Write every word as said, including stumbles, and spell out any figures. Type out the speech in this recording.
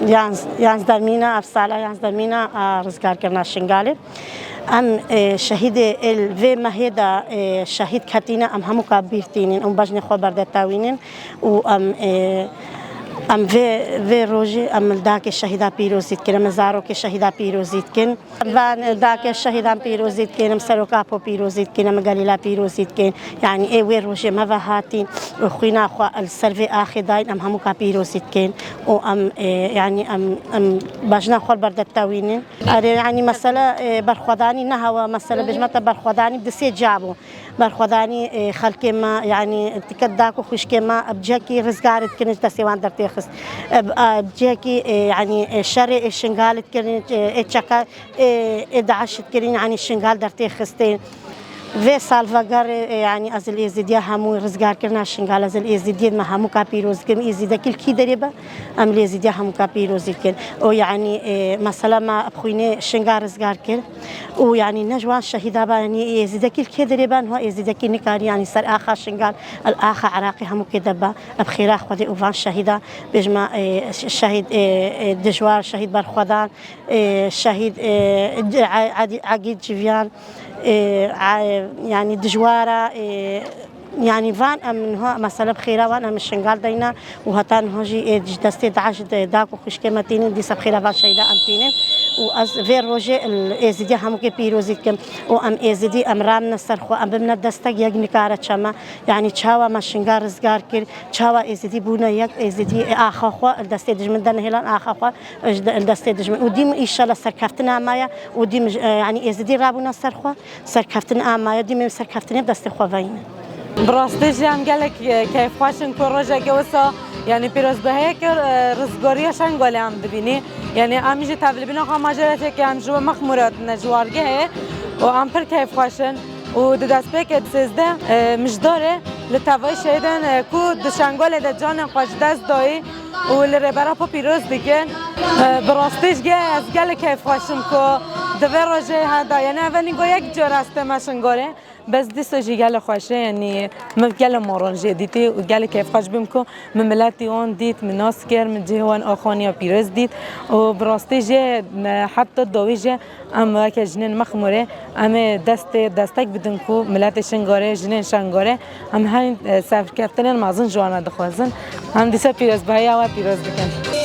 Yanz-, yanzdemîna, ev sala yanzdemîna a rizgarkirina Şingalê. Em, e, şehîdê êl vê mehê de, e, şehîd ketîne, em hemûka bîr tînin û bejnê xwe berdetewînin û em, e, em vê, vê rojê em li dakê şehîda pîrozî dikin, em zarokê şehîda pîrozî dikin. Van dakê şehîdan pîrozî dikin, em seroka po pîrozî dikin, em gelîla pîrozî dikin. Yanî ê wê rojê me ve hatîn û xwîna xwe li ser vê axê dayîn, em hemûka pîrozî dikin û em, e, yanî em, em bejna xwe berdetewînin. Erê, yanî mesele, e, berxwedanî nehewa, mesele bêjme te berxwedanî di sê ca bû. Berxwedanî, e, xelkê me, yanî tike dak û xwişkê me, bi cihekî rizgar dikirin ji destê wan dertêxist. E, bi, a, bi cihekî, e, yanî, e, şerê, e, Şingal dikirin, e, ê çeka, ê, ê DAIŞ dikirin, yanî Şingal dertêxistin. Vê salvegerê, e, yanî ez li Êzîdiya hemû rizgarkirina Şingal, ez li Êzîdiyê me hemûka pîroz dikim. Êzîdekî li kî derê be, em li Êzîdiya hemûka pîrozî dikin. Û yanî, e, mesela me bi xwînê Şingal rizgar kir. Û yanî ne ji wan şehîda be, yanî Êzîdekî li kê derê be, niha Êzîdekî nikarî, yanî ser axa Şingal, li axa Iraqê hemûkê de be, bi xêra Xwedê û van şehîda, bêjme, e, şehîd, e, e, Dijwar, şehîd Berxwedan, e, şehîd, e, Ed-, Ed-, Egîd Civyan, e, e, yanî Dijwara, e, yanî van em niha mesele bi xêra wan em Şingal deyne û heta niha jî, e, ji destê DAIŞ de dak û xwişkê me tînin, dîsa bi xêra van şehîda em tînin û ez vê rojê li Êzîdiya hemûkê pîrozî dikim û em Êzîdî em ramine ser xwe, em bimine destek, yek nikare çeme. Yanî çawa me Şingal rizgar kir, çawa Êzîdî bûne yek, Êzîdî, e, axa xwe li destê dijmin de nehêlan, axa xwe, e, ji de, li destê dijmin. Û dîm înşallah serkeftina me ye û dîm, e, yanî Êzîdî rabûne ser xwe, serkeftin a me ye, dîm em serkeftinê bi destê xwe veyne. Bi rastî jî em gelek, e, keyfxweş in ku rojeke wisa, yanî pîrozbahiyeke, e, rizgariya Şengalê em dibînî. Yanî em jî tevlîbîna xwe macereteke em ji we Mexmûrê hatine ji wargehê û em pir keyfxweş in. Û di destpêkê di sêzdeh, e, Mijdarê li tevayî şehîdên, e, ku di Şengalê de canên xwe ji dest dayî û li Rêbera xwe pîroz dikin. E, bi rastî jî ez gelek keyfxweş im ku di vê rojê heda, yanî ev e nîngo yek car ez tême Şingalê. Bes dîsa jî gelek xweş e, yanî min gelek maran jê dîtî û gelek keyfxweş bûm ku min miletî wan dît, min nas kir, min cihê wan axaniya pîroz dît û bi rastî jî, e, heta dawî jî em weke jinên Mexmûrê em ê destê destek bidin ku miletê Şingalê, jinên Şengalê em hên, e, serkeftinên mezin ji wan re dixwazin. Em dîsa pîrozbahiya we pîroz dikin.